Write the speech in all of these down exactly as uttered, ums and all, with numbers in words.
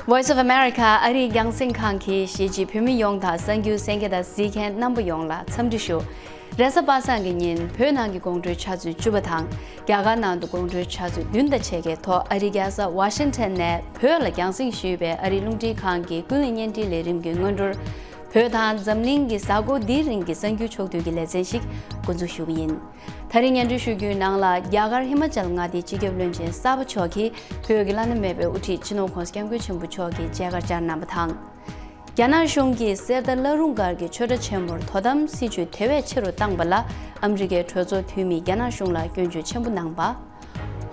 Voice of America ཨ་རིའི་རྒྱང་སྲིང་ཁང་གིས་གཞིས་བྱེས་བོད་མི་ཡོངས་དང་གསར་འགྱུར་གསན་མཁན་དང་གཟིགས་མཁན་རྣམ་པ་ཡོངས་ལ་འཚམས་འདྲི་ཞུ། རེས་གཟའ་པ་སངས་ཀྱི་ཉིན་བོད་ནང་གི་དགོང་དྲོའི་ཆུ་ཚོད་བཅུ་པ་དང་རྒྱ་གར་ནང་དུ་དགོང་དྲོའི་ཆུ་ཚོད་བདུན་དང་ཕྱེད་ཀའི་ཐོག་ཨ་རིའི་རྒྱལ་ས་ཝ་ཤིང་ཊོན་ནས་བོད་ལ་རྒྱང་སྲིང་ཞུས་པའི་ཨ་རིའི་རླུང་འཕྲིན་ཁང་གི་ཀུན་གླེང་བརྙན་འཕྲིན་ལས་རིམ་གྱི་སྔོན་འགྲོར། བོད་དང་འཛམ་གླིང་གི་གཟའ་འཁོར་འདིའི་རིང་གི་གསར་འགྱུར་ཕྱོགས་བསྡུས་ཀྱི་ལེ་ཚན་ཞིག་འགོ་འཛུགས་ཞུ་གི་ཡིན། ད་རིང་སྙན་སྒྲོན་ཞུ་རྒྱུའི་ནང་ལ་རྒྱ་གར་ཧི་མ་ཅལ་མངའ་སྡེའི་སྤྱི་ཁྱབ་བློན་ཆེན་གསར་པ་མཆོག་གིས་བོད་ཀྱི་བླ་ན་མེད་པའི་དབུ་ཁྲིད་སྤྱི་ནོར་༸གོང་ས་༸སྐྱབས་མགོན་ཆེན་པོ་མཆོག་གི་མཇལ་ཁར་བཅར་གནང་བ་དང་། རྒྱ་ནག་གཞུང་གིས་གསེར་རྟ་བླ་རུང་སྒར་གྱི་ཆོས་གྲྭ་ཆེན་མོར་དོ་དམ་སྲིད་ཇུས་དེ་བས་ཆེ་རུ་བཏང་པ་ལ་ཨ་མི་རི་ཀའི་གྲོས་ཚོགས་འཐུས་མིས་རྒྱ་ནག་གཞུང་ལ་སྐྱོན་བརྗོད་ཆེན་པོ་གནང་པ།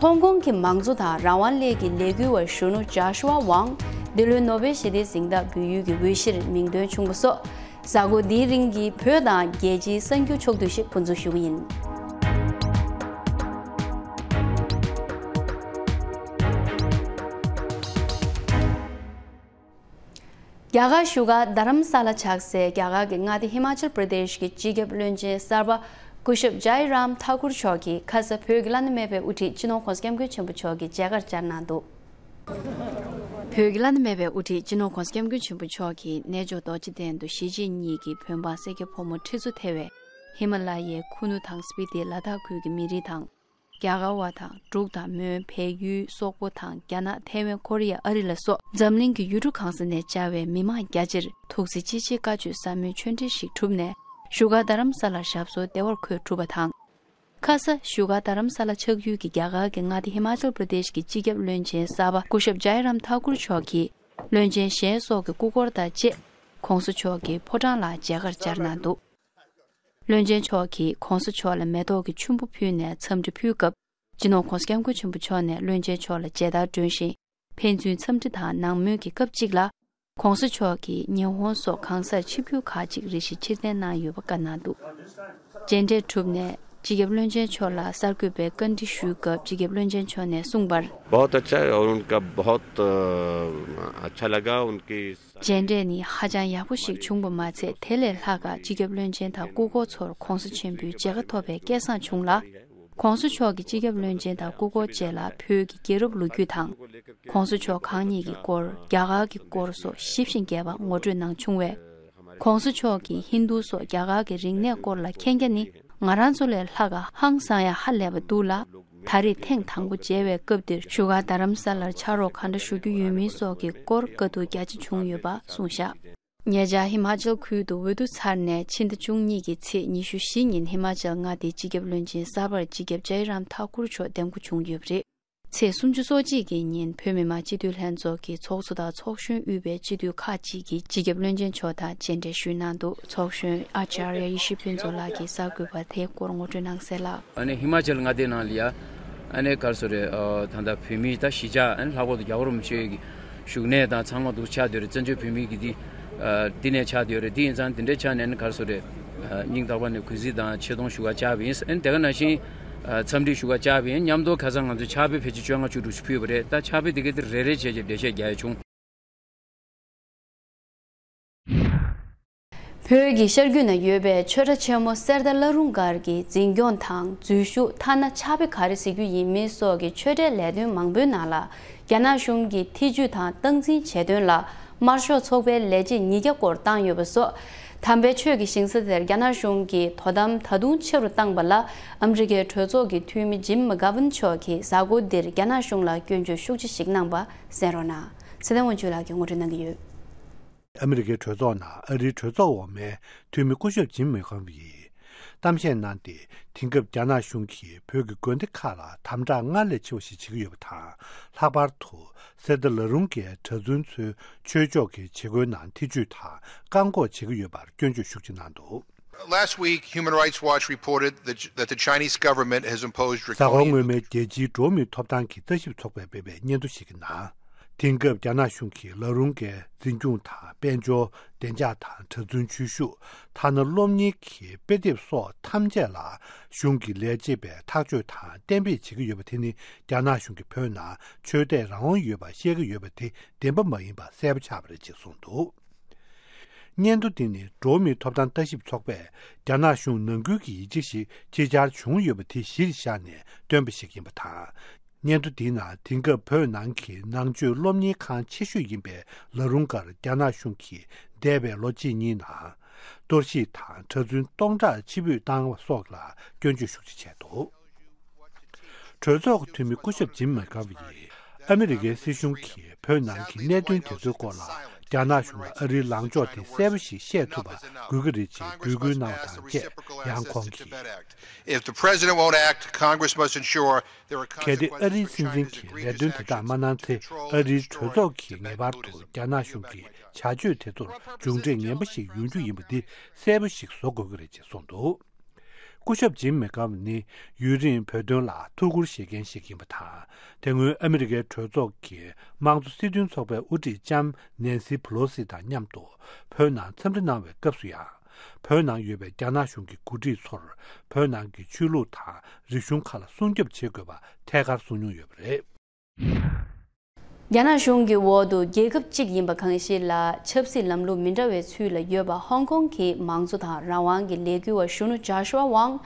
ཧོང་ཀོང་གི་མང་གཙོ་དང་རང་དབང་སླད་ཀྱི་ལས་འགུལ་བ་གཞོན་ནུ་ཇཱ་ཤུ་ཝ་ཝང་འདི་ལོའི་ནོ་བེལ་ཞི་བདེའི་གཟེངས་རྟགས་འབུལ་ཡུལ་གྱི་འོས་གཞིར་མིང་འདོན་བྱུང་བ་སོགས། གཟའ་འཁོར་འདིའི་རིང་གི་བོད་དང་རྒྱལ་སྤྱིའི་གསར་འགྱུར་ཕྱོགས་བསྡུས་ཤིག་འགོ་འཛུགས་ཞུ་གི་ཡིན། རྒྱ་གར་བཞུགས་སྒར་རྡ་རམ་ས་ལ་ཆགས་སའི་རྒྱ་གར་གྱི་མངའ་སྡེ་ཧི་མ་ཅལ་པྲ་དེཤ་གྱི་སྤྱི་ཁྱབ་བློན་ཆེན་གསར་པ་སྐུ་ཞབས་ཇའི་རམ་ཐཱ་ཀུར་མཆོག་གིས་ཁ་ས་བོད་ཀྱི་བླ་ན་མེད་པའི་དབུ་ཁྲིད་སྤྱི་ནོར་༸གོང་ས་༸སྐྱབས་མགོན་ཆེན་པོ་མཆོག་གི་མཇལ་ཁར་བཅར་གནང་འདུག་བོད་ཀྱི་བླ་ན་མེད་པའི་དབུ་ཁྲིད་སྤྱི་ནོར་༸གོང་ས་༸སྐྱབས་མགོན་ཆེན་པོ་མཆོག་གིས་རྣལ་འབྱོར་རྡོ་རྗེ་གདན་དུ་གཞིས་བྱེས་གཉིས་ཀྱི་བོད་འབངས་སེར་སྐྱ་ཕོ་མོ་ཁྲི་ཚོ་ཐེ་བའི་ཧི་མ་ལ་ཡའི་ཁུ་ནུ་དང་སྤི་ཏི་ལ་དྭགས་ཁུལ་གྱི་མི་རིགས་དང་། རྒྱ་གར་བ་དང་འབྲུག་དང་མོན་བལ་ཡུལ་སོག་པོ་དང་རྒྱ་ནག་ཐའེ་ཝན་ཁོ་རེ་ཡ་ཨ་རི་ལ་སོགས་འཛམ་གླིང་གི་ཡུལ་གྲུ་གང་ས་ནས་བཅར་བའི་མི་མང་རྒྱ་ཆེར་ཐུགས་རྗེ་ཆེ་ཆེ་བཀའ་ཆོས་ཟབ་མོའི་ཆོས་འབྲེལ་ཞིག་གྲུབ་ནས་བཞུགས་སྒར་རྡ་རམ་ས་ལར་ཞབས་སོར་བདེ་བར་འཁོད་གྲུབ་པ་དང་། ཁ་ས་བཞུགས་སྒར་རྡ་རམ་ས་ལ་ཆགས་ཡུལ་གྱི་རྒྱ་གར་གྱི་མངའ་སྡེ་ཧི་མ་ཅལ་པྲ་དེཤ་གྱི་སྤྱི་ཁྱབ་བློན་ཆེན་གསར་པ་སྐུ་ཞབས་ཇའི་རམ་ཐཱ་ཀུར་མཆོག་གིས་བློན་ཆེན་གཞན་སོགས་ཀྱི་སྐུ་འཁོར་དང་བཅས་༸གོང་ས་མཆོག་གི་ཕོ་བྲང་ལ་མཇལ་ཁར་བཅར་གནང་འདུག་བློན་ཆེན་མཆོག་གིས་༸གོང་ས་མཆོག་ལ་མེ་ཏོག་གི་ཆུན་པོ་ཕུལ་ནས་འཚམས་འདྲི་ཕུལ་སྐབས། སྤྱི་ནོར་༸གོང་ས་༸སྐྱབས་མགོན་ཆེན་པོ་མཆོག་ནས་བློན་ཆེན་མཆོག་ལ་མཇལ་དར་སྒྲོན་བཞིན། ཕན་ཚུན་འཚམས་འདྲི་དང་ནང་མོལ་གྱི་སྐབས་གཅིག་ལ། ༸གོང་ས་མཆོག་གིས་ཉི་ཧོང་སོགས་གང་སར་ཆིབས་བསྒྱུར་ཁག་ཅིག་རེ་ཞིག་ཕྱིར་འཐེན་གནང་ཡོད་པ་བཀའ་གནང་འདུག་མཇལ་འཕྲད་གྲུབ་ནས་སྤྱི་ཁྱབ་བློན་ཆེན་མཆོག་ལ་གསར་འགོད་པས་བཀའ་འདྲི་ཞུས་སྐབས་སྤྱི་ཁྱབ་བློན་ཆེན་མཆོག་ནས་གསུངས་པར། बहुत अच्छा है और उनका बहुत अ, अच्छा लगा। उनकी མཇལ་འཕྲད་ནི་ཧ་ཅང་ཡག་པོ་ཞིག་བྱུང་བ་མ་ཚད་དེ་ལས་ལྷག་ག་སྤྱི་ཁྱབ་བློན་ཆེན་དང་སྐུ་འཁོར་ཚོར་༸གོང་ས་ཆེན་པོའི་མཇལ་ཁ་ཐོབ་པའི་སྐལ་བཟང་བྱུང་ལ། ༸གོང་ས་མཆོག་གིས་སྤྱི་ཁྱབ་བློན་ཆེན་དང་སྐུ་འཁོར་བཅས་ལ་བོད་ཀྱི་རྒྱལ་རབས་ལོ་རྒྱུས་དང་། ༸གོང་ས་མཆོག་གང་ཉིད་ཀྱི་སྐོར། རྒྱ་གར་གྱི་སྐོར་སོགས་ཞིབ་ཅིང་རྒྱས་པ་ངོ་སྤྲོད་གནང་བྱུང་བས། ༸གོང་ས་མཆོག་གིས་ཧིན་རྡུ་སོགས་རྒྱ་གར་གྱི་རིག་གནས་སྐོར་ལ་མཁྱེན་རྒྱ་ནི་ང་རང་ཚོ་ལས་ལྷག་ག་ཧང་སང་ཡ་ཧ་ལས་པ་འདུག་ལ། ད་རེས་ཐེངས་དང་པོ་མཇལ་བའི་སྐབས་འདིར་བཞུགས་སྒར་རྡ་རམ་ས་ལར་ཕྱག་རོགས་ག་འདྲ་ཞུ་རྒྱུ་ཡོད་མིན་སོགས་ཀྱི་སྐོར་བཀའ་བསྡུར་རྒྱ་ཆེ་བྱུང་ཡོད་པ་གསུངས་བཞག་ཉེ་ཆར་ཧི་མ་ཅལ་ཁུལ་དུ་འོས་བསྡུ་ཚར་ནས་ཕྱི་ཟླ་བཅུ་གཉིས་ཀྱི་ཚེས་ཉི་ཤུ་བཞི་ཉིན་ཧི་མ་ཅལ་མངའ་སྡེའི་སྤྱི་ཁྱབ་བློན་ཆེན་གསར་པར་སྤྱི་ཁྱབ་ཇའི་རམ་ཐཱ་ཀུར་མཆོག་འདེམས་བསྐོ་བྱུང་ཡོད་པ་རེད། ཚེས་སུམ་ཅུ་སོ་གཅིག་གི་ཉིན་བོད་མི་མང་སྤྱི་འཐུས་ལྷན་ཚོགས་ཀྱི་ཚོགས་གཙོ་དང་ཚོགས་གཞོན་དབུས་པའི་སྤྱི་འཐུས་ཁག་ཅིག་གིས་སྤྱི་ཁྱབ་བློན་ཆེན་མཆོག་དང་མཇལ་འཕྲད་ཞུས་གནང་འདུག་ཚོགས་གཞོན་ཨ་ཅཱརྱ་ཡེ་ཤེས་ཕུན་ཚོགས་ལགས་ཀྱིས་གསར་འགོད་པར་དེའི་སྐོར་ངོ་སྤྲོད་གནང་གསལ་ལ། ཨ་ནི་ཧི་མ་ཅལ་མངའ་སྡེ་ནང་ལ་ཡ། ཨ་ནི་ག་རེ་ཟེར་དགོས་རེད། ཨ། ད་ལྟ་བོད་མི་ད་གཞིས་ཆགས་ཨ་ནི་ལྷག་པར་དུ་རྒྱལ་བ་རིན་པོ་ཆེ་གི་བཞུགས་གནས་དང་ཚང་མ་འདུ་ཆགས་བསྡད་ཡོད་རེད། བཙན་བྱོལ་བོད་མི་གི་འདི། ཨ། འདི་ནས་ཆགས་བསྡད་ཡོད་རེད། འདི་ཡིན་ཙང་འདི་འདྲའི་ཆ་ནས་ཨ་ནི་ག་རེ་ཟེར་དགོས་རེད། ཨ། སྙིང་ཐག་པ་ནས་གུས་བརྩི་དང་ཆེ་མཐོང་ཞུ་ག་བཅར་བ་ཡིན། ཨ་ནི་དེ་ག་ནང་བཞིན། ཨ། འཚམས་འདྲི་ཞུ་ག་བཅར་བ་ཡིན། མཉམ་དུ་ཁ་སང་ང་ཚོས་ཕྱག་དཔེ་ཕལ་ཆེར་བཅོ་ལྔ་བཅུ་དྲུག་ཅིག་ཕུལ་བ་རེད། ད་ཕྱག་དཔེ་དེ་གའི་དེ་རེ་རེ་བྱས་བྱས་འགྲེལ་བཤད་རྒྱག་ཡ་བྱུང་། བོད་ཀྱི་ཤར་རྒྱུད་ན་ཡོད་པའི་ཆོས་གྲྭ་ཆེན་མོ་གསེར་རྟ་བླ་རུང་སྒར་གྱི་འཛིན་སྐྱོང་དང་འཛུལ་ཞུགས། ཐ་ན་ཕྱག་དཔེ་ག་རེ་གཟིགས་རྒྱུ་ཡིན་མིན་སོགས་ཀྱི་ཆོས་གྲྭའི་ལས་དོན་མང་པོའི་ནང་ལ་རྒྱ་ནག་གཞུང་གིས་ཐེ་ཇུས་དང་སྟངས་འཛིན་བྱས་དོན་ལ་དམར་ཤོག་ཚོགས་པའི་ལས་བྱེད་ཉིས་བརྒྱ་སྐོར་བཏང་ཡོད་པ་སོགས། དམ་པའི་ཆོས་ཀྱི་ཞིང་ས་དེར་རྒྱ་ནག་གཞུང་གིས་དོ་དམ་ད་དུང་ཆེ་རུ་བཏང་པ་ལ་ཨ་མི་རི་ཀའི་གྲོས་ཚོགས་ཀྱི་འཐུས་མི་ཇིམ་མ་གྷ་ཝིན་མཆོག་གིས་གཟའ་འཁོར་འདིར་རྒྱ་ནག་གཞུང་ལ་སྐྱོན་བརྗོད་ཤུགས་ཆེ་ཞིག་གནང་པ་གསན་རོགས་གནང་། ཚེ་བརྟན་དབང་ཕྱུག་ལགས་ཀྱིས་ངོ་སྤྲོད་གནང་གི་ཡོད། ཨ་མི་རི་ཀའི་གྲོས་ཚོགས་ནང་ཨ་རིའི་གྲོས་ཚོགས་འོག་མའི་འཐུས་མི་སྐུ་ཞབས་ཇིམ་མེ་ཁོམ་ཡིས་གཏམ་བཤད་གནང་སྟེ། དེང་སྐབས་རྒྱ་ནག་གཞུང་གིས་བོད་ཀྱི་དགོན་སྡེ་ཁག་ལ་དམ་དྲག་སྔར་ལས་ཆེ་བ་ཞིག་བྱེད་ཀྱི་ཡོད་པ་དང་། ལྷག་པར་དུ་གསེར་རྟ་བླ་རུང་གི་གྲྭ་བཙུན་ཚོའི་ཆོས་ཕྱོགས་ཀྱི་བྱེད་སྒོའི་ནང་ཐེ་ཇུས་དང་བཀག་འགོག་བྱེད་ཀྱི་ཡོད་པར་སྐྱོན་བརྗོད་ཤུགས་ཆེ་གནང་འདུག Last week, Human Rights Watch reported that, that the Chinese government has imposed གཟའ་འཁོར་སྔོན་མའི་རྒྱལ་སྤྱིའི་འགྲོ་བ་མིའི་ཐོབ་ཐང་གི་ལྟ་ཞིབ་ཚོགས་པས་སྤེལ་བའི་སྙན་ཐོ་ཞིག་གི་ནང་། དེང་སྐབས་རྒྱ་ནག་གཞུང་གིས་བླ་རུང་གི་འཛིན་སྐྱོང་དང་། དཔལ་འབྱོར། བདེ་འཇགས་དང་། གྲྭ་བཙུན་ཆོས་ཞུགས། ཐ་ན་སློབ་གཉེར་གྱི་དཔེ་དེབ་སོགས་ཐམས་ཅད་ལ་གཞུང་གི་ལས་བྱེད་པས་ཐག་གཅོད་དང་གཏན་འབེབས་བྱེད་ཀྱི་ཡོད་པ་དེ་ནི། རྒྱ་ནག་གཞུང་གིས་བོད་ནང་ཆོས་དད་རང་དབང་ཡོད་པ་བཤད་ཀྱི་ཡོད་པ་དེ་བདེན་པ་མ་ཡིན་པ་གསལ་པོ་ཆགས་པ་རེད་ཅེས་གསུངས་འདུག་སྙན་ཐོ་འདི་ནི་འགྲོ་བ་མིའི་ཐོབ་ཐང་ལྟ་ཞིབ་ཚོགས་པས་རྒྱ་ནག་གཞུང་ནང་ཁུལ་གྱི་ཡིག་ཆ་ཞིག་ཕྱིར་གྱར་བྱུང་ཡོད་པ་དེ་གཞིར་བཞག་ནས་བཏོན་པ་ཞིག་ཡིན་པ་དང་། སྙན་ཐོ་འདིའི་ནང་དེང་སྐབས་བོད་ནང་གི་ནང་ཆོས་སློབ་གཉེར་ཁང་ཆེ་ཤོས་ཡིན་པའི་ལ་རུང་སྒར་རྒྱ་ནག་གཞུང་གིས་འདས་པའི་ལོ་གཅིག་གཉིས་ནང་གཏོར་བཤིག་དང་གྲྭ་བཙུན་སྟོང་ཕྲག་ཕྱིར་འབུད་བཏང་བ་སོགས་ལ་སྐྱོན་བརྗོད་ཤུགས་ཆེ་བྱས་འདུག་གྲོས་ཚོགས་ཀྱི་འཐུས་མི་སྐུ་ཞབས་ཇིམ་མེ་ཀར་ཡིས་ཨ་མི་རི་ཀའི་སྲིད་གཞུང་གིས་བོད་ནང་གི་གནད་དོན་དེ་ཚོའི་སྐོར་ལ་རྒྱ་ནག་གཞུང་ལ་ཨ་རིའི་ལངས་ཕྱོགས་དེ་གསལ་པོ་ཞིག་བཤད་ཐུབ་པ་དགོས་ཀྱི་རེད་ཅེས་འབོད་སྐུལ་གནང་བ་དང་བཅས། ཡང་ཁོང་གིས། If the president won't act, Congress must ensure there are གལ་ཏེ་ཨ་རིའི་སྲིད་འཛིན་གྱིས་ལས་དོན་དེ་དག་མ་གནང་ཚེ། ཨ་རིའི་གྲོས་ཚོགས་ཀྱིས་ངེས་པར་དུ་རྒྱ་ནག་གཞུང་གི་བྱ་སྤྱོད་དེ་ཚོར་མཇུག་འབྲས་ངན་པ་ཞིག་ཡོང་རྒྱུ་ཡིན་པ་འདི་གསལ་པོ་ཞིག་བཟོ་དགོས་ཀྱི་རེད་ཅེས་གསུངས་འདུག་སྐུ་ཞབས་ཇིམ་མེ་ཀར་ནི་ཡུན་རིང་བོད་དོན་ལ་ཐུགས་ཁུར་བཞེས་མཁན་ཞིག་ཡིན་པ་དང་། དེ་སྔོན་ཨ་མི་རི་ཀའི་གྲོས་ཚོགས་ཀྱི་དམངས་གཙོ་སྲིད་དོན་ཚོགས་པའི་དབུ་ཁྲིད་ལྕམ་ནན་སི་ཕུ་ལོ་སི་དང་མཉམ་དུ་བོད་ནང་འཚམས་འདྲི་གནང་བའི་སྐབས་སུ་ཡང་། བོད་ནང་ཡོད་པའི་རྒྱ་ནག་གཞུང་གི་འགོ་ཁྲིད་ཚོར་བོད་ནང་གི་ཆོས་ལུགས་དང་རིག་གཞུང་ཁག་ལ་སྲུང་སྐྱོབ་བྱེད་དགོས་པ་ཐད་ཀར་གསུངས་མྱོང་ཡོད་པ་རེད། རྒྱ་ནག་གཞུང་གི་འོག་ཏུ་རྒྱལ་ཁབ་གཅིག་ཡིན་པ་གང་ཞིག་ལ་ཆབ་སྲིད་ལམ་ལུགས་མི་འདྲ་བའི་ཚུལ་ལ་ཡོད་པ་ཧོང་ཀོང་གི་མང་གཙོ་དང་རང་དབང་གི་ལས་འགུལ་བ་གཞོན་ནུ་ཇཱ་ཤུ་ཝ་ཝང་།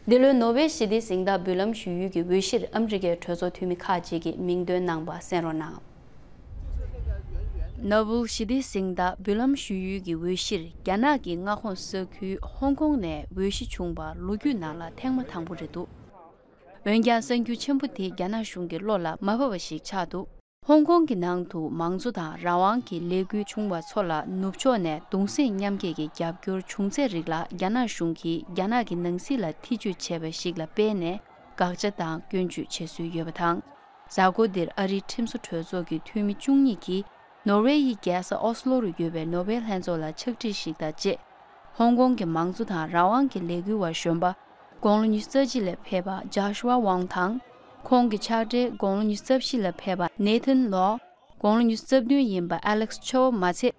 འདི་ལོའི་ནོ་བེལ་ཞི་བདེའི་གཟེངས་རྟགས་འབུལ་ལམ་ཞུ་ཡུལ་གྱི་འོས་གཞིར་ཨ་མི་རི་ཀའི་གྲོས་ཚོགས་འཐུས་མི་ཁག་ཅིག་གིས་མིང་འདོན་གནང་པ་གསན་རོགས་གནང་། ནོ་བེལ་ཞི་བདེའི་གཟེངས་རྟགས་འབུལ་ལམ་ཞུ་ཡུལ་གྱི་འོས་གཞིར་རྒྱ་ནག་གི་མངའ་ཁོངས་ས་ཁུལ་ཧོང་ཀོང་ནས་འོས་གཞི་བྱུང་བ་ལོ་རྒྱུས་ནང་ལ་ཐེངས་མ་དང་པོ་རེད་འདུག་འོན་ཀྱང་གསར་འགྱུར་ཆེན་པོ་དེ་རྒྱ་ནག་གཞུང་གི་བློ་ལ་མ་བབས་པ་ཞིག་ཆགས་འདུག་ཧོང་ཀོང་གི་ནང་དུ་མང་གཙོ་དང་རང་དབང་གི་ལས་འགུལ་བྱུང་བ་ཚོ་ལ་ནུབ་ཕྱོགས་ནས་གདུང་སེམས་མཉམ་སྐྱེད་ཀྱི་རྒྱབ་སྐྱོར་བྱུང་ཚད་རིགས་ལ་རྒྱ་ནག་གཞུང་གིས་རྒྱ་ནག་གི་ནང་སྲིད་ལ་ཐེ་ཇུས་བྱས་པ་ཞིག་ལ་དཔག་ནས་དགག་བྱ་དང་སྐྱོན་བརྗོད་བྱེད་སྲོལ་ཡོད་པ་དང་། གཟའ་འཁོར་འདིར་ཨ་རིའི་ཁྲིམས་བཟོ་གྲོས་ཚོགས་ཀྱི་འཐུས་མི་བཅུ་གཉིས་ཀྱིས་ནོར་ཝེ་ཡི་རྒྱལ་ས་ཨོ་སི་ལོ་རུ་ཡོད་པའི་ནོ་བེལ་ལྷན་ཚོགས་ལ་ཕྱག་བྲིས་ཤིག་དང་བཅས། ཧོང་ཀོང་གི་མང་གཙོ་དང་རང་དབང་གི་ལས་འགུལ་བ་གཞོན་པ། དགུང་ལོ་ཉི་ཤུ་རྩ་གཅིག་ལ་ཕེབས་པ་ཇཱ་ཤུ་ཝ་ཝང་དང་། ཁོང་གི་ཕྱག་སྦྲེལ་དགུང་ལོ་ཉི་ཤུ་རྩ་བཞི་ལ་ཕེབས་པ་ནེ་ཐན་ལོ། དགུང་ལོ་ཉི་ཤུ་རྩ་བདུན་ཡིན་པ་ཨ་ལེག་སི་ཆོ་མ་ཚད།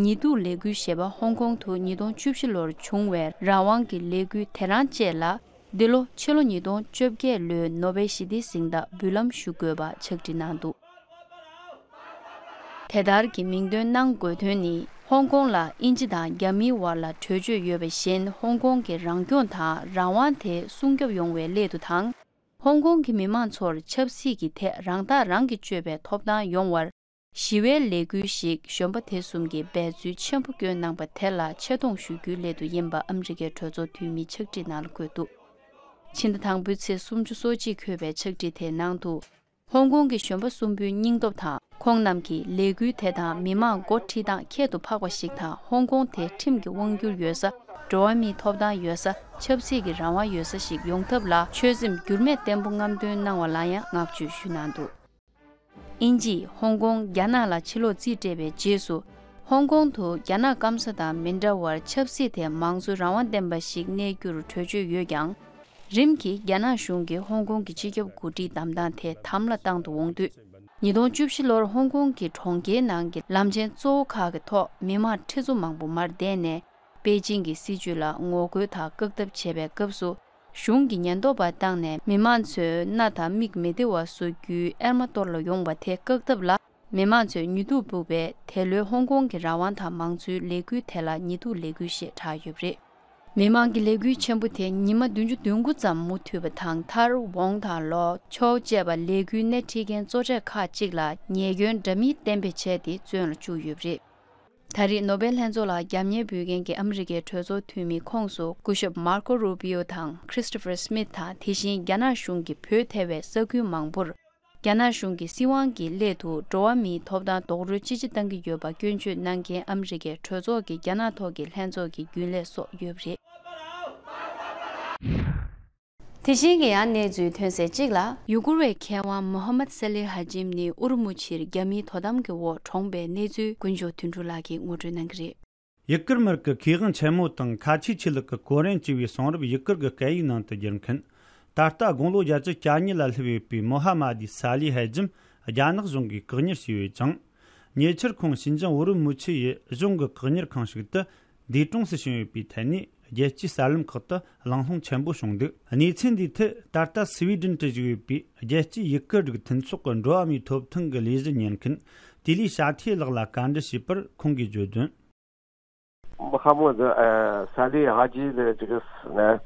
ཉི་གདུགས་ལས་འགུལ་ཞེས་པ་ཧོང་ཀོང་དུ་ཉིས་སྟོང་བཅུ་བཞི་ལོར་བྱུང་བའི་རང་དབང་གི་ལས་འགུལ་དེ་རང་བཅས་ལ། འདི་ལོ་ཕྱི་ལོ་ཉིས་སྟོང་བཅོ་བརྒྱད་ལོའི་ནོ་བེལ་ཞི་བདེའི་གཟེངས་རྟགས་འབུལ་ལམ་ཞུ་དགོས་པ་ཕྱག་བྲིས་གནང་འདུག་དེ་ལྟར་གྱི་མིང་འདོན་གནང་དགོས་དོན་ནི། ཧོང་ཀོང་ལ་དབྱིན་ཇི་དང་རྒྱ་མིའི་དབར་ལ་གྲོས་ཆོད་ཡོད་པ་བཞིན་ཧོང་ཀོང་གི་རང་སྐྱོང་དང་རང་དབང་དེ་སྲུང་སྐྱོབ་ཡོང་བའི་སླད་དུ་དང་། ཧོང་ཀོང་གི་མི་མང་ཚོར་ཆབ་སྲིད་ཀྱི་ཐད་རང་ཐག་རང་གིས་གཅོད་པའི་ཐོབ་ཐང་ཡོང་བར། ཞི་བའི་ལས་འགུལ་ཞིག་གཞོན་པ་དེ་གསུམ་གྱིས་འབད་རྩོལ་ཆེན་པོ་བསྐྱོན་གནང་པ་དེ་ལ་ཆེ་མཐོང་ཞུ་རྒྱུའི་སླད་དུ་ཡིན་པ་ཨ་མི་རི་ཀའི་གྲོས་ཚོགས་འཐུས་མིའི་ཕྱག་བྲིས་ནང་ལ་འཁོད་འདུག་ཕྱི་ཟླ་དང་པོའི་ཚེས་སུམ་ཅུ་སོ་གཅིག་འཁོད་པའི་ཕྱག་བྲིས་དེའི་ནང་དུ། ཧོང་ཀོང་གི་གཞོན་པ་གསུམ་པོའི་སྙིང་སྟོབས་དང་ཁོང་རྣམས་ཀྱིས་ལས་འགུལ་དེ་དང་མི་མང་འགོ་ཁྲིད་སྟངས་ཁྱད་དུ་འཕགས་པ་ཞིག་དང་ཧོང་ཀོང་དེ་ཁྲིམས་ཀྱི་དབང་སྒྱུར་ཡོད་ས། འགྲོ་བ་མིའི་ཐོབ་ཐང་ཡོད་ས། ཆབ་སྲིད་ཀྱི་རང་དབང་ཡོད་ས་ཞིག་ཡོང་ཐབས་ལ་ཆོད་སེམས་འགྱུར་མེད་བརྟན་པོ་རྔམ་སྟོན་གནང་བ་ལ་ཡང་བསྔགས་བརྗོད་ཞུས་གནང་འདུག་དབྱིན་ཇིས་ཧོང་ཀོང་རྒྱ་ནག་ལ་ཕྱིར་སློག་རྩིས་སྤྲད་པའི་རྗེས་སུ། ཧོང་ཀོང་དུ་རྒྱ་ནག་སྐམ་ས་དང་མི་འདྲ་བར་ཆབ་སྲིད་དེ་མང་གཙོ་རང་དབང་ལྡན་པ་ཞིག་གནས་རྒྱུར་གྲོས་ཆོད་ཡོད་ཀྱང་། རིམ་གྱིས་རྒྱ་ནག་གཞུང་གིས་ཧོང་ཀོང་གི་སྤྱི་ཁྱབ་འགོ་ཁྲིད་བདམས་སྟངས་དེ་དམ་ལ་བཏང་དུ་འོང་དུས། ཉིས་སྟོང་བཅུ་བཞི་ལོར་ཧོང་ཀོང་གི་གྲོང་ཁྱེར་ནང་གི་ལམ་ཆེན་གཙོ་བོ་ཁག་གི་ཐོག་མི་མང་ཁྲི་ཚོ་མང་པོ་མར་བསྡད་ནས། པེ་ཅིང་གི་སྲིད་ཇུས་ལ་ངོ་རྒོལ་དང་བཀག་སྡོམ་བྱེད་པའི་སྐབས་སུ། གཞུང་གིས་ཉེན་རྟོག་པ་བཏང་ནས་མི་མང་ཚོའི་སྣ་དང་མིག་མི་བདེ་བ་བཟོ་རྒྱུའི་ཨེར་མ་གཏོར་ལ་ཡོང་བ་དེ་བཀག་ཐབས་ལ་མི་མང་ཚོས་ཉི་གདུགས་སྤུབས་པས། དེ་ལོའི་ཧོང་ཀོང་གི་རང་དབང་དང་མང་གཙོའི་ལས་འགུལ་དེ་ལ་ཉི་གདུགས་ལས་འགུལ་ཞེས་གྲགས་ཡོད་པ་རེད། མི་མང་གི་ལས་འགུལ་ཆེན་པོ་དེ་ཉི་མ་བདུན་ཅུ་དོན་དགུ་ཙམ་མུ་མཐུད་པ་དང་མཐར་ཝོང་དང་ལོ་ཆོའུ་བཅས་པ་ལས་འགུལ་སྣེ་ཁྲིད་མཁན་གཙོ་གྲས་ཁག་ཅིག་ལ་ཉེས་སྐྱོན་འདྲ་མིན་གཏན་འབེབས་བྱས་ཏེ་བཙོན་ལ་བཅུག་ཡོད་པ་རེད། ད་རེས་ནོ་བེལ་ལྷན་ཚོགས་ལ་རྒྱབ་གཉེར་འབུལ་མཁན་གྱི་ཨ་མི་རི་ཀའི་གྲོས་ཚོགས་འཐུས་མིའི་ཁོངས་སུ་སྐུ་ཞབས་མར་ཀོ་རུ་པིའོ་དང་ཁྲིས་ཏོ་ཕར་སི་མིཐ་དང་དེ་བཞིན་རྒྱ་ནག་གཞུང་གིས་བོད་ཐེ་བའི་ས་ཁུལ་མང་པོར་རྒྱ་ནག་གཞུང་གི་སྲིད་དབང་གི་སླད་དུ་འགྲོ་བ་མིའི་ཐོབ་ཐང་རྡོག་རོལ་ཅི་ཆེ་བཏང་གི་ཡོད་པ་སྐྱོན་བརྗོད་གནང་མཁན་ཨ་མི་རི་ཀའི་གྲོས་ཚོགས་ཀྱི་རྒྱ་ནག་ཐོག་གི་ལྷན་ཚོགས་ཀྱི་རྒྱུན་ལས་སོགས་ཡོད་པ་རེད། དེ་བཞིན་གྱི་ཡང་གནས་ཚུལ་ཐོན་གསལ་གཅིག་ལ། ཡུ་གུར་བའི་མཁས་དབང་མོ་ཧ་མད་སཱ་ལི་ཧ་ཇིམ་ནི་ཨུ་རུ་མུ་ཆིར་རྒྱ་མིའི་དོ་དམ་གྱི་འོག་གྲོངས་པའི་གནས་ཚུལ་ཀུན་སྦྱོར་དོན་གྲུབ་ལགས་ཀྱིས་ངོ་སྤྲོད་གནང་གི་རེད། ཡུ་གུར་མི་རིགས་ཀྱི་མཁས་དབང་ཆེན་མོ་དང་ཁ་ཆེའི་ཆོས་ལུགས་ཀྱི་གོ་རིམ་ཅེས་པའི་གསུང་རབ་ཡུ་གུར་གྱི་སྐད་ཡིག་ནང་དུ་བསྒྱུར་མཁན། ད་ལྟ་དགུང་ལོ་བརྒྱད་ཅུ་གྱ་གཉིས་ལ་སླེབས་ཡོད་པའི་མོ་ཧ་མ་དི་སཱ་ལི་ཧ་ཇིམ་རྒྱ་ནག་གཞུང་གིས་བཀག་ཉར་བྱས་ཡོད་ཅིང་། ཉེ་ཆར་ཁོང་ཞིན་ཅང་ཨུ་རུ་མུ་ཆི་ཡི་གཞུང་གི་བཀག་ཉར་ཁང་ཞིག་ཏུ། འདས་གྲོངས་སུ་ཕྱིན་ཡོད་པའི་ཐད་ནས་རྒྱལ་སྤྱིའི་གསར་ལམ་ཁག་ཏུ་གླེང་སློང་ཆེན་པོ་བྱུང་འདུག་གནས་ཚུལ་འདིའི་ཐད་ད་ལྟ་སི་ཝི་ཌེན་དུ་བཞུགས་ཡོད་པའི་རྒྱལ་སྤྱིའི་ཡུ་གུར་རིགས་མཐུན་ཚོགས་ཀྱི་འགྲོ་བ་མིའི་ཐོབ་ཐང་གི་ལས་གཞི་གཉེར་མཁན་ཏི་ལི་ཤ་ཐེ་ལགས་ལ་བཀའ་འདྲི་ཞུས་པར་ཁོང་གིས་བརྗོད་དོན། محمد، ཨ། སཱ་ལི་ཧ་ཇི་ལ་དེ་ག་ན།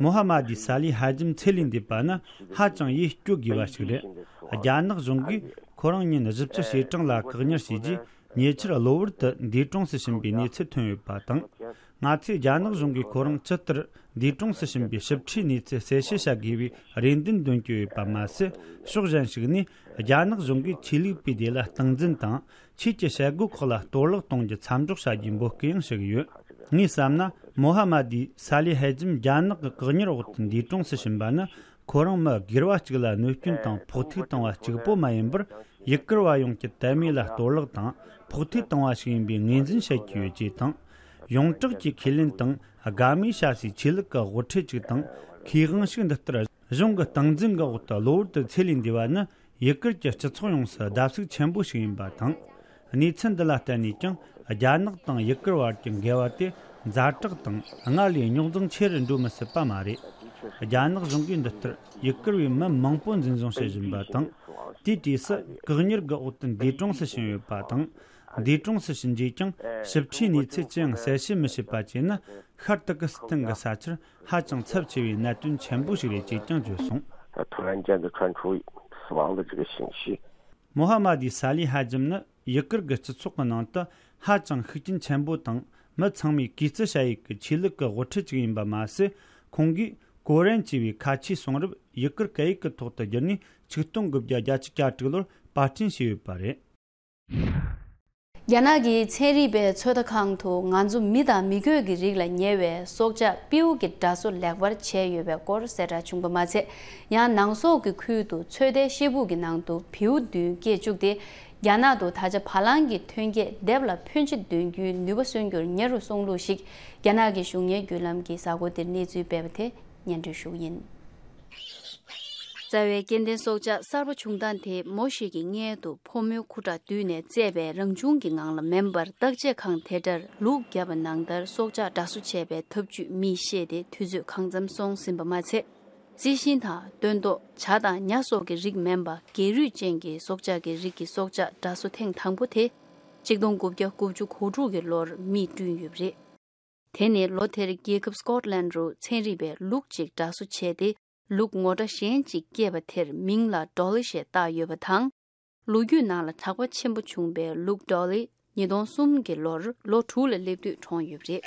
མོ་ཧ་མ་དི་སཱ་ལི་ཧ་ཇིམ་ཚེ་ལས་འདས་པ་ནི་ཧ་ཅང་ཡིད་སྐྱོ་དགོས་པ་ཞིག་རེད། རྒྱ་ནག་གཞུང་གིས་ཁོ་རང་ཉིན་བཞི་བཅུ་ཞེ་གྲངས་ལ་བཀག་ཉར་བྱས་རྗེས། ཉེ་ཆར་གློ་བུར་དུ་འདས་གྲོངས་སུ་ཕྱིན་པའི་གནས་ཚུལ་ཐོན་ཡོད་པ་དང་། ང་ཚོས་རྒྱ་ནག་གཞུང་གིས་ཁོ་རང་ཇི་ལྟར་འདས་གྲོངས་སུ་ཕྱིན་པའི་ཞིབ་ཕྲའི་གནས་ཚུལ་གསལ་བཤད་བྱ་དགོས་པའི་རེ་འདུན་འདོན་གྱི་ཡོད་པ་མ་ཟད། ཕྱོགས་གཞན་ཞིག་ནས་རྒྱ་ནག་གཞུང་གིས་ཆོས་ལུགས་པའི་སྡེ་ལ་སྟངས་འཛིན་དང་། ཆོས་ཀྱི་བྱེད་སྒོ་ཁག་ལ་གཏོར་བརླག་གཏོང་རྒྱུ་མཚམས་འཇོག་བྱ་རྒྱུའི་འབོད་སྐུལ་ཡང་ཞུ་གི་ཡོད། ངས་བསམ་ན། མོ་ཧ་མ་དི་ས་ལི་ཧེ་ཇིམ་རྒྱ་ནག་གི་བཀག་ཉར་འོག་ཏུ་འདས་གྲོངས་སུ་ཕྱིན་པ་ནི། ཁོ་རང་མི་སྒེར་བ་གཅིག་ལ་གནོད་སྐྱོན་དང་ཕོག་ཐུག་བཏང་བ་གཅིག་པོ་མ་ཡིན་པར། ཡུ་གུར་བ་ཡོངས་ཀྱི་དད་མོས་ལ་གཏོར་བརླག་དང་ཕོག་ཐུག་བཏང་བ་ཞིག་ཡིན་པའི་ངོས་འཛིན་བྱེད་ཀྱི་ཡོད་ཅེས་དང་། ཡོངས་གྲགས་ཀྱི་ཁས་ལེན་དང་དགའ་མོས་བྱ་སའི་ཆོས་ལུགས་ཀྱི་དབུ་ཁྲིད་ཅིག་དང་། མཁས་དབང་ཞིག་འདི་ལྟར་གཞུང་གི་སྟངས་འཛིན་གྱི་འོག་ཏུ་གློ་བུར་དུ་ཚེ་ལས་འདས་པ་ནི། ཡུ་གུར་གྱི་སྤྱི་ཚོགས་ཡོངས་སུ་བརྡབ་གསིག་ཆེན་པོ་ཞིག་ཡིན་པ་དང་། གནས་ཚུལ་འདི་ལ་བརྟེན་ནས་ཀྱང་རྒྱ་ནག་དང་ཡུ་གུར་བར་གྱི་འགལ་བ་དེ་ཛ་དྲག་དང་སྔར་ལས་རྙོག་འཛིང་ཆེ་རུ་འགྲོ་མི་སྲིད་པ་མ་རེད། རྒྱ་ནག་གཞུང་གིས་འདི་ལྟར་ཡུ་གུར་བའི་མི་མང་པོ་འཛིན་བཟུང་བྱེད་བཞིན་པ་དང་། དེའི་དུས་སུ་བཀག་ཉར་གྱི་འོག་ཏུ་འདས་གྲོངས་སུ་ཕྱིན་ཡོད་པ་དང་། འདས་གྲོངས་སུ་ཕྱིན་རྗེས་ཀྱང་ཞིབ་ཕྲའི་གནས་ཚུལ་ཅི་ཡང་གསལ་བཤད་མི་བྱེད་པ་བཅས་ནི། ཤར་ཏུར་ཀི་སི་ཐན་གྱི་ས་ཆར་ཧ་ཅང་ཚབས་ཆེ་བའི་གནད་དོན་ཆེན་པོ་ཞིག་རེད་ཅེས་ཀྱང་བརྗོད་སོང་། 突然间就传出死亡的这个信息。 མོ་ཧ་མ་དི་ས་ལི་ཧ་ཇིམ་ནི་ཡུ་གུར་གྱི་སྤྱི་ཚོགས་ཀྱི་ནང་དུ་ཧ་ཅང་ཤུགས་རྐྱེན་ཆེན་པོ་དང་། མི་ཚང་མས་གུས་བརྩི་བྱ་ཡུལ་གྱི་ཆོས་ལུགས་ཀྱི་དབུ་ཁྲིད་ཅིག་ཡིན་པ་མ་ཟད། ཁོང་གིས་ཀོ་རན་ཅེས་པའི་ཁ་ཆེའི་གསུང་རབ་ཡུ་གུར་སྐད་ཡིག་གི་ཐོག་ཏུ་བསྒྱུར་ནས་ཆིག་སྟོང་དགུ་བརྒྱ་བརྒྱད་ཅུ་གྱ་དྲུག་ལོར་པར་སྐྲུན་བྱས་ཡོད་པ་རེད། རྒྱ་ནག་གི་ཚན་རིག་པའི་ཚོད་ལྟ་ཁང་དུ་ང་ཚོ་མི་དང་མི་རྒོད་ཀྱི་རིགས་ལ་ཉེ་བའི་སྲོག་ཆགས་སྤྲེའུ་གི་འདྲ་བཟོ་ལེགས་པར་བྱས་ཡོད་པའི་སྐོར་གསལ་བསྒྲགས་བྱུང་པ་མ་ཚད། ཡང་ནང་སོག་གི་ཁུལ་དུ་ཚོད་ལྟའི་ཤེལ་སྦུག་གི་ནང་དུ་བེའུ་བདུན་སྐྱེས་བཅུག་སྟེ། རྒྱ་ནག་ཏུ་ད་ཆ་བ་ལང་གི་ཐོན་སྐྱེད་དེབ་ལ་ཕོན་ཆེ་འདོན་རྒྱུའི་ནུས་པ་སོན་རྒྱུར་ཉེ་རུ་སོང་ལུགས་ཤིག་རྒྱ་ནག་གི་གཞུང་གཉེར་བརྒྱུད་ལམ་གྱིས་གཟའ་འཁོར་འདིར་གནས་ཚུལ་སྤེལ་བ་དེ་སྙན་སྒྲོན་ཞུ་གི་ཡིན། རྩ་བའི་སྐྱེ་ལྡན་སྲོག་ཆགས་གསར་པ་བྱུང་སྟངས་དེ་མོ་ཞིག་གི་མངལ་དུ་ཕོ་མོའི་ཁུ་ཁྲག་བསྡུས་ནས་བཙས་པའི་རང་བྱུང་གི་ངང་ལ་མིན་པར། བརྟག་དཔྱད་ཁང་དེ་འདྲར་ལུག་བརྒྱབ་པ་ནང་ལྟར་སྲོག་ཆགས་འདྲ་བཟོ་བྱས་པའི་ཐབས་ཇུས་མིས་ཤེས་ཏེ། དུས་ཚོད་གང་འཚམ་སོང་ཟིན་པ་མ་ཚད། རྩི་ཤིང་དང་སྟོན་ཐོག་བྱ་དང་ཉ་སོགས་ཀྱི་རིགས་མིན་པ། སྒལ་རུས་ཅན་གྱི་སྲོག་ཆགས་ཀྱི་རིགས་ཀྱི་སྲོག་ཆགས་འདྲ་བཟོ་ཐེངས་དང་པོ་དེ་ཆིག་སྟོང་དགུ་བརྒྱ་དགུ་བཅུ་གོ་དྲུག་གི་ལོར་མིས་བསྐྲུན་ཡོད་པ་རེད། དེ་ནི་ལོ་དེར་རྒྱལ་ཁབ་སི་ཀོཊ་ལན་རུ་ཚན་རིག་པས་ལུག་ཅིག་འདྲ་བཟོ་བྱས་ཏེ། ལུག་ངོ་འདྲ་གཞན་ཅིག་སྐྱེས་པ་དེར་མིང་ལ་ཌོ་ལི་ཞེས་བཏགས་ཡོད་པ་དང་། ལོ་རྒྱུས་ནང་ལ་གྲགས་པ་ཆེན་པོ་བྱུང་བའི་ལུག་ཌོ་ལི་ཉིས་སྟོང་གསུམ་གྱི་ལོར་ལོ་དྲུག་ལ་སླེབས་དུས་གྲོངས་ཡོད་པ་རེད།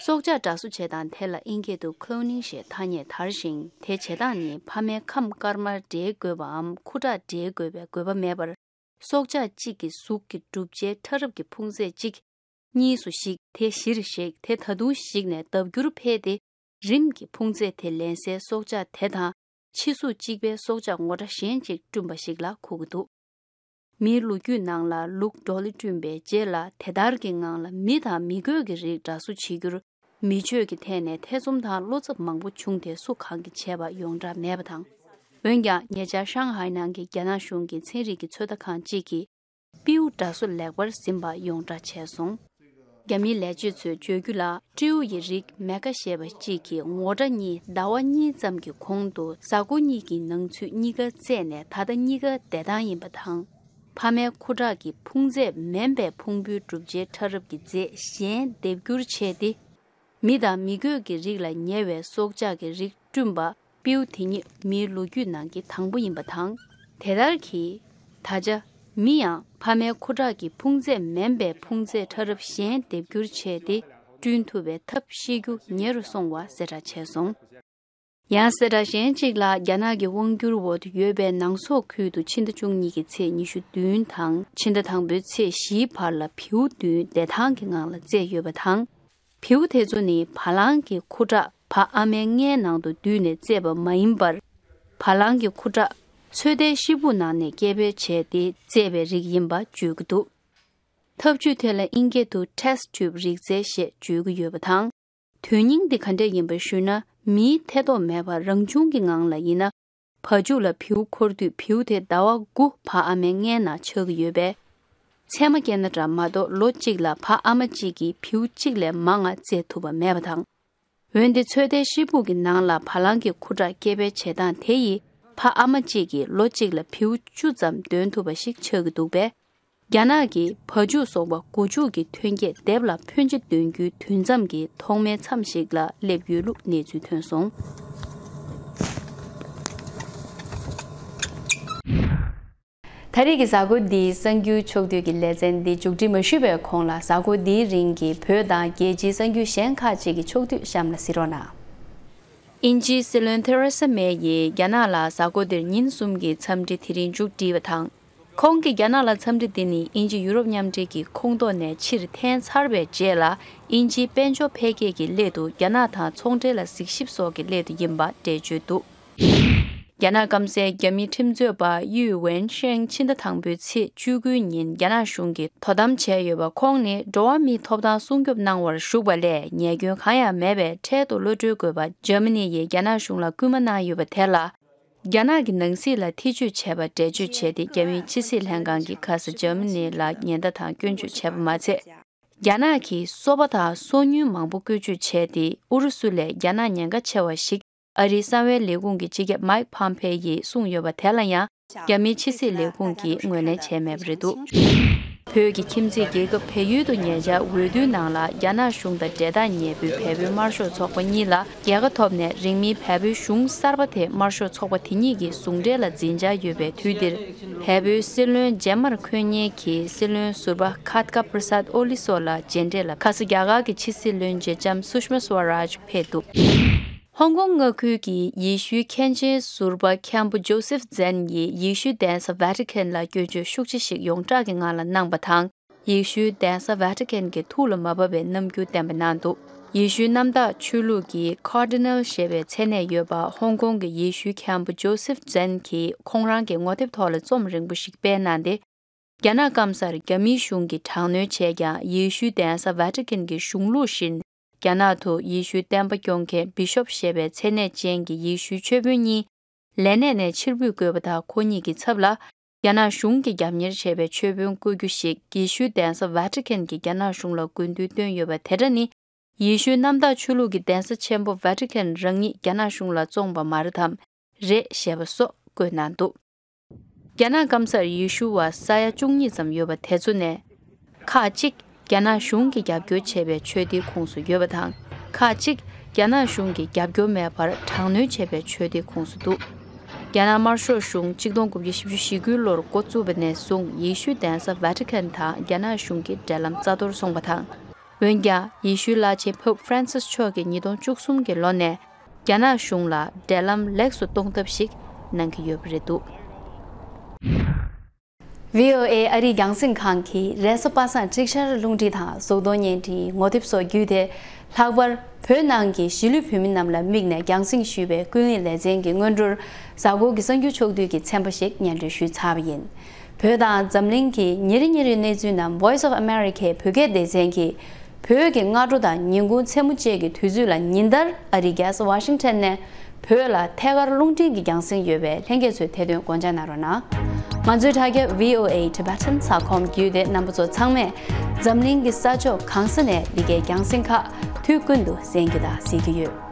སྲོག་ཆགས་འདྲ་བཟོ་བྱེད་སྟངས་དེ་ལ་ཨིན་སྐད་དུ་ཁི་ལོ་ནིང་ཞེས་ཐ་སྙད་དར་ཞིང་། དེ་བྱེད་སྟངས་ནི་ཕ་མའི་ཁམས་དཀར་དམར་འདྲེས་དགོས་པའམ་ཁུ་ཁྲག་འདྲེས་དགོས་པའི་དགོས་པ་མེད་པར། སྲོག་ཆགས་གཅིག་གི་གཟུགས་ཀྱི་གྲུབ་ཆའི་ཕྲ་རབ་ཀྱི་ཕུང་ཚད་གཅིག་གཉིས་སུ་ཞིག་དེ་གཞིར་བཞག་དེ་ད་དུང་ཞིག་ནས་ལྡབ་འགྱུར་འཕེལ་ཏེ། རིམ་གྱིས་ཕུང་ཚད་དེ་ལེན་སའི་སྲོག་ཆགས་དེ་དང་ཕྱི་གཟུགས་གཅིག་པའི་སྲོག་ཆགས་ངོ་འདྲ་གཞན་ཅིག་བསྐྲུན་པ་ཞིག་ལ་གོ་གི་འདུག་མིའི་ལོ་རྒྱུས་ནང་ལ་ལུག་ཌོ་ལི་བསྐྲུན་པའི་རྗེས་ལ། དེ་ལྟར་གྱི་ངང་ལ་མི་དང་མི་རྒོད་ཀྱི་རིགས་འདྲ་བཟོ་བྱེད་རྒྱུར། མི་ཆོས་ཀྱི་ཐད་ནས་ཐེ་ཚོམ་དང་བློ་འཚབ་མང་པོ་བྱུང་སྟེ། སུ་གང་གིས་བྱས་པ་ཡོངས་གྲགས་མེད་པ་དང་། འོན་ཀྱང་། ཉེ་ཆར་ཧྲང་ཧའེ་ནང་གི་རྒྱ་ནག་གཞུང་གི་ཚན་རིག་གི་ཚོད་ལྟ་ཁང་གཅིག་གིས། སྤྲེའུ་འདྲ་བཟོ་ལེགས་པར་ཟིན་པ་ཡོངས་གྲགས་བྱས་སོང་། རྒྱ་མིའི་ལས་བྱེད་ཚོས་བརྗོད་རྒྱུ་ལ། སྤྲེའུ་ཡི་རིགས་མེ་ཀ་ཞེས་པ་གཅིག་གིས་ངོ་འདྲ་གཉིས་ཟླ་བ་གཉིས་ཙམ་གྱི་གོང་དུ་གཟའ་སྐོར་གཉིས་ཀྱི་ནང་ཚུད་གཉིས་ཀ་བཙས་ནས། ད་ལྟ་གཉིས་ཀ་བསྡད་སྟངས་ཡིན་པ་དང་། ཕ་མའི་ཁུ་ཁྲག་གི་ཕུང་ཚད་མིན་པའི་ཕུང་པོའི་གྲུབ་ཆའི་ཕྲ་རབ་ཀྱི་རྫས་གཞན་སྡེབ་སྒྱུར་བྱས་ཏེ། མི་དང་མི་རྒོད་ཀྱི་རིགས་ལ་ཉེ་བའི་སྲོག་ཆགས་ཀྱི་རིགས་བསྐྲུན་པ། སྤྲེའུ་དེ་ཉིད་མིའི་ལོ་རྒྱུས་ནང་གི་དང་པོ་ཡིན་པ་དང་། དེ་ལྟར་གྱིས། ད་ཆ། མི་ཡང་ཕ་མའི་ཁུ་ཁྲག་གི་ཕུང་ཚད་མིན་པའི་ཕུང་ཚད་ཕྲ་རབ་གཞན་སྡེབ་སྒྱུར་བྱས་ཏེ། བསྐྲུན་ཐུབ་པའི་ཐབས་ཤེས་རྒྱུ་ཉེ་རུ་སོང་བ་གསལ་བསྒྲགས་བྱས་སོང་། ཡང་གསལ་བསྒྲགས་གཞན་གཅིག་ལ། རྒྱ་ནག་གི་དབང་སྒྱུར་འོག་ཏུ་ཡོད་པའི་ནང་སོག་ཁུལ་དུ་ཕྱི་ཟླ་བཅུ་གཉིས་ཀྱི་ཚེས་ཉི་ཤུ་བདུན་དང་ཕྱི་ཟླ་དང་པོའི་ཚེས་བཞིའི་བར་ལ་བེའུ་བདུན་བདེ་ཐང་གི་ངང་ལ་བཙས་ཡོད་པ་དང་། བེའུ་དེ་ཚོ་ནི་བ་ལང་གི་ཁུ་ཁྲག་ཕ་ཨ་མའི་མངལ་ནང་དུ་བསྡུས་ནས་བཙས་པ་མ་ཡིན་པར། བ་ལང་གི་ཁུ་ཁྲག་ཚོད་ལྟའི་ཤེལ་སྦུག་ནང་ནས་སྐྱེ་འཕེལ་བྱས་ཏེ་བཙས་པའི་རིགས་ཡིན་པ་བརྗོད་ཀྱི་འདུག་ཐབས་ཇུས་དེ་ལ་ཨིན་སྐད་དུ་ཊེསི་ཊུབ་རིགས་རྫས་ཞེས་བརྗོད་ཀྱི་ཡོད་པ་དང་། དོན་སྙིང་འདི་ག་འདྲ་ཡིན་པ་ཞུས་ན། མིའི་ཐེ་གཏོགས་མེད་པར་རང་བྱུང་གི་ངང་ལ་ཡིན་ན། བ་ཕྱུགས་ལ་བེའུ་འཁོར་དུས། བེའུ་དེ་ཟླ་བ་དགུ་ཕ་ཨ་མའི་མངལ་ནང་ཆགས་ཀྱི་ཡོད་པས། མཚན་མ་སྐྱེས་ན་འདྲ་མ་གཏོགས། ལོ་གཅིག་ལ་ཕ་ཨ་མ་གཅིག་གིས་བེའུ་གཅིག་ལས་མང་བ་བཙས་ཐུབ་པ་མེད་པ་དང་། འོན་ཏེ་ཚོད་ལྟའི་ཤེལ་སྦུག་གི་ནང་ལ་བ་ལང་གི་ཁུ་ཁྲག་སྐྱེ་འཕེལ་བྱེད་སྟངས་དེ་ཡིས། ཕ་ཨ་མ་གཅིག་གིས་ལོ་གཅིག་ལ་བེའུ་བཅུ་ཙམ་འདོན་ཐུབ་པ་ཞིག་ཆགས་ཀྱི་འདུག་པས། རྒྱ་ནག་གིས་བ་ཕྱུགས་སོགས་པ་སྒོ་ཕྱུགས་ཀྱི་ཐོན་སྐྱེད་དེབ་ལ་ཕོན་ཆེ་འདོན་རྒྱུའི་དུས་མཚམས་ཀྱི་ཐོག་མའི་མཚམས་ཤིག་ལ་སླེབས་ཡོད་ལུགས་གནས་ཚུལ་ཐོན་སོང་། ད་རེས་ཀྱི་གཟའ་འཁོར་འདིའི་གསར་འགྱུར་ཕྱོགས་བསྡུས་ཀྱི་ལེ་ཚན་འདི་མཇུག་སྒྲིལ་མ་ཞུས་པའི་གོང་ལ། གཟའ་འཁོར་འདིའི་རིང་གི་བོད་དང་རྒྱལ་སྤྱིའི་གསར་འགྱུར་གཞན་ཁག་ཅིག་གི་ཕྱོགས་བསྡུས་གཤམ་ལ་གཟིགས་རོགས་གནང་། དབྱིན་ཇིའི་སྲིད་བློན་ཐེ་རེ་ས་མེ་ཡིས་རྒྱ་ནག་ལ་གཟའ་འཁོར་འདིར་ཉིན་གསུམ་གྱི་འཚམས་འདྲི་དེ་རིང་མཇུག་བསྒྲིལ་བ་དང་། ཁོང་གིས་རྒྱ་ནག་ལ་འཚམས་འདྲི་འདི་ནི་དབྱིན་ཇི་ཡུ་རོབ་མཉམ་འབྲེལ་གྱི་ཁོངས་གཏོགས་ནས་ཕྱིར་འཐེན་ཚར་བའི་རྗེས་ལ། དབྱིན་ཇིའི་དཔལ་འབྱོར་འཕེལ་རྒྱས་ཀྱི་སླད་དུ་རྒྱ་ནག་དང་ཚོང་འབྲེལ་ལ་གཟིགས་ཞིབ་སོགས་ཀྱི་སླད་དུ་ཡིན་པ་འགྲེལ་བརྗོད་འདུག་རྒྱ་ནག་སྐམ་སའི་རྒྱ་མིའི་ཁྲིམས་རྩོད་པ་ཡུས་ཝེན་ཤེང་ཕྱི་ཟླ་དང་པོའི་ཚེས་བཅུ་དགུའི་ཉིན་རྒྱ་ནག་གཞུང་གིས་དོ་དམ་བྱས་ཡོད་པ། ཁོང་ནི་འགྲོ་བ་མིའི་ཐོབ་ཐང་སྲུང་སྐྱོབ་གནང་བར་ཞུགས་པ་ལས་ཉེས་སྐྱོན་གང་ཡང་མེད་པས། འཕྲལ་དུ་གློད་གྲོལ་དགོས་པ་འཇར་མ་ནི་ཡིས་རྒྱ་ནག་གཞུང་ལ་སྐུལ་མ་གནང་ཡོད་པ་དེ་ལ། རྒྱ་ནག་གི་ནང་སྲིད་ལ་ཐེ་བྱུས་བྱས་པ་འགྲེལ་བརྗོད་བྱས་ཏེ། རྒྱ་མིའི་ཕྱི་སྲིད་ལྷན་ཁང་གིས་ཁ་ས་འཇར་མ་ནི་ལ་ཉེན་བརྡ་དང་སྐྱོན་བརྗོད་བྱས་པ་མ་ཚད། རྒྱ་ནག་གིས་སོ་པ་དང་སོ་ཉུལ་མང་པོ་བཀོལ་སྤྱོད་བྱས་ཏེ། ཨུ་རུ་སུ་ལས་རྒྱ་ནག་ཉེན་ཁ་ཆེ་བ་ཞིག་ཨ་རིའི་གསང་བའི་ལས་ཁུངས་ཀྱི་སྤྱི་ཁྱབ་མཱིག་ཕམ་ཕེ་ཡིས་གསུངས་ཡོད་པ་དེ་ལ་ཡང་། རྒྱ་མིའི་ཕྱི་སྲིད་ལས་ཁུངས་ཀྱིས་ངོས་ལེན་བྱས་མེད་པ་རེད་འདུག་བོད་ཀྱི་ཁྱིམ་མཚེས་རྒྱལ་ཁབ་བལ་ཡུལ་དུ་ཉེ་ཆར་འོས་བསྡུའི་ནང་ལ། རྒྱ་ནག་གཞུང་དང་འབྲེལ་ཐག་ཉེ་པོའི་བལ་པོའི་དམར་ཤོག་ཚོགས་པ་གཉིས་ལ་རྒྱལ་ཁ་ཐོབ་ནས། རིང་མིན་བལ་པོའི་གཞུང་གསར་པ་དེ་དམར་ཤོག་ཚོགས་པ་དེ་གཉིས་ཀྱི་ཟུང་འབྲེལ་ལ་འཛིན་འཆར་ཡོད་པའི་དུས་འདིར། བལ་པོའི་སྲིད་བློན་རྗེས་མར་འཁོད་མཁན་གྱི་སྲིད་བློན་ཟུར་པ་ཁཱ་ཏཀ་པྲ་སཱད་ཨོ་ལི་སོགས་ལ་མཇལ་འཕྲད་ལ་ཁ་ས་རྒྱ་གར་གྱི་ཕྱི་སྲིད་བློན་རྗེ་ལྕམ་སུ་ཤྨ་སྭ་རཱཇ་ཕེབས་འདུག་ཧོང་ཀོང་མངའ་ཁུལ་གྱི་ཡེ་ཤུའི་མཁན་ཆེན་ཟུར་པ་མཁན་པོ་ཇོ་སེབ་ཛན་ཡིས་ཡེ་ཤུའི་གདན་ས་ཝ་ཏི་ཀན་ལ་སྐྱོན་བརྗོད་ཤུགས་ཆེ་ཞིག་ཡོངས་གྲགས་ཀྱི་ངང་ལ་གནང་བ་དང་། ཡེ་ཤུའི་གདན་ས་ཝ་ཏི་ཀན་གྱི་ཐུགས་ལ་མ་བབས་པའི་རྣམ་འགྱུར་བསྟན་པ་གནང་འདུག་ཡེ་ཤུའི་གནམ་བདག་ཆོས་ལུགས་ཀྱི་ཁར་ཌི་ནལ་ཞེས་པའི་མཚན་གནས་ཡོད་པ། ཧོང་ཀོང་གི་ཡེ་ཤུའི་མཁན་པོ་ཇོ་སེབ་ཛན་གྱིས་ཁོང་རང་གི་ངོ་དེབ་ཐོག་ལ་རྩོམ་རིང་པོ་ཞིག་སྤེལ་གནང་སྟེ། རྒྱ་ནག་སྐམ་སར་རྒྱ་མིའི་གཞུང་གིས་དྲག་གནོན་བྱས་ཀྱང་། ཡེ་ཤུའི་གདན་ས་ཝ་ཏི་ཀན་གྱི་གཞུང་ལུགས་བཞིན། རྒྱ་ནག་ཏུ་ཡེ་ཤུའི་བསྟན་པ་སྐྱོང་མཁན་བི་ཤོབ་ཞེས་པའི་མཚན་གནས་ཅན་གྱི་ཡེ་ཤུའི་ཆོས་དཔོན་གཉིས། ལས་གནས་ནས་ཕྱིར་འབུད་དགོས་པ་དང་། ཁོ་གཉིས་ཀྱི་ཚབ་ལ། རྒྱ་ནག་གཞུང་གིས་རྒྱབ་གཉེར་བྱས་པའི་ཆོས་དཔོན་བསྐོ་རྒྱུ་ཞིག་ཡེ་ཤུའི་གདན་ས་ཝ་ཏི་ཀན་གྱིས་རྒྱ་ནག་གཞུང་ལ་དགོས་འདུན་བཏོན་ཡོད་པ་དེ་འདྲ་ནི། ཡེ་ཤུའི་གནམ་བདག་ཆོས་ལུགས་ཀྱི་གདན་ས་ཆེན་པོ་ཝ་ཏི་ཀན་རང་ཉིད་རྒྱ་ནག་གཞུང་ལ་བཙོངས་པ་མ་རེད་དམ། རེད་ཞེས་པ་སོགས་བཀོད་གནང་འདུག་རྒྱ་ནག་སྐམ་སར་ཡེ་ཤུ་བ་ས་ཡ་བཅུ་གཉིས་ཙམ་ཡོད་པ་དེ་ཚོ་ནས། ཁག་གཅིག་རྒྱ་ནག་གཞུང་གིས་རྒྱབ་སྐྱོར་བྱས་པའི་ཆོས་སྡེའི་ཁོངས་སུ་ཡོད་པ་དང་། ཁག་གཅིག་རྒྱ་ནག་གཞུང་གིས་རྒྱབ་སྐྱོར་མེད་པར་དྲག་གནོན་བྱས་པའི་ཆོས་སྡེའི་ཁོངས་སུ་འདུག་རྒྱ་ནག་དམར་ཤོག་གཞུང་ཆིག་སྟོང་དགུ་བརྒྱ་བཞི་བཅུ་ཞེ་དགུའི་ལོར་འགོ་བཙུགས་པ་ནས་བཟུང་། ཡེ་ཤུའི་གདན་ས་ཝ་ཏི་ཀན་དང་རྒྱ་ནག་གཞུང་གི་འབྲེལ་ལམ་རྩ་གཏོར་སོང་བ་དང་། འོན་ཀྱང་། ཡེ་ཤུའི་བླ་ཆེན་པོབ་ཧྥ་རན་སིས་མཆོག་གིས་ཉིས་སྟོང་བཅུ་གསུམ་གྱི་ལོ་ནས། རྒྱ་ནག་གཞུང་ལ་འབྲེལ་ལམ་ལེགས་སུ་གཏོང་ཐབས་ཤིག་གནང་གི་ཡོད་པ་རེད་འདུག་བྷི་ཨོ་ཨེ་ཨ་རིའི་རྒྱང་སྲིང་ཁང་གིས་རེས་གཟའ་པ་སངས་འགྲིག་ཆར་རླུང་འཕྲིན་དང་གཟུགས་མཐོང་བརྙན་འཕྲིན་ངོ་དེབ་སོགས་བརྒྱུད་དེ། ལྷག་པར་བོད་ནང་གི་གཞིས་ལུས་བོད་མི་རྣམས་ལ་དམིགས་ནས་རྒྱང་སྲིང་ཞུས་པའི་ཀུན་གླེང་ལེ་ཚན་གྱི་སྔོན་འགྲོར། གཟའ་འཁོར་གྱི་གསར་འགྱུར་ཕྱོགས་བསྡུས་ཀྱི་ཚན་པ་ཞིག་སྙན་སྒྲོན་ཞུས་ཚར་བ་ཡིན། བོད་དང་འཛམ་གླིང་གི་ཉིན་རེ་ཉིན་རེའི་གནས་ཚུལ་རྣམས་Voice of Americaཡི་བོད་སྐད་སྡེ་ཚན་གྱིས། བོད་ཀྱི་སྔ་དྲོ་དང་ཉིན་གུང་མཚན་མོ་བཅས་ཀྱི་དུས་ཚོད་ལ་ཉིན་ལྟར་ཨ་རིའི་རྒྱལ་ས་ཝ་ཤིང་ཊོན་ནས་བོད་ལ་ཐད་ཀར་རླུང་འཕྲིན་གྱི་རྒྱང་སྲིང་ཡོད་པས། ལྷན་རྒྱས་ཚོས་དེ་དོན་དགོངས་འཇགས་གནང་རོགས་གནང་། ང་ཚོའི་དྲ་རྒྱ་བྷི་ཨོ་ཨེ་ཊི་བྷེ་ཊན་ཌོཊ་ཀོམ་བརྒྱུད་དེ་རྣམ་པ་ཚོ་ཚང་མས་འཛམ་གླིང་གི་ས་ཕྱོགས་གང་ས་ནས་འདི་གའི་རྒྱང་སྲིང་ཁག་དུས་ཀུན་ཏུ་གསན་རྒྱུ་དང་གཟིགས་རྒྱུ་ཡོད།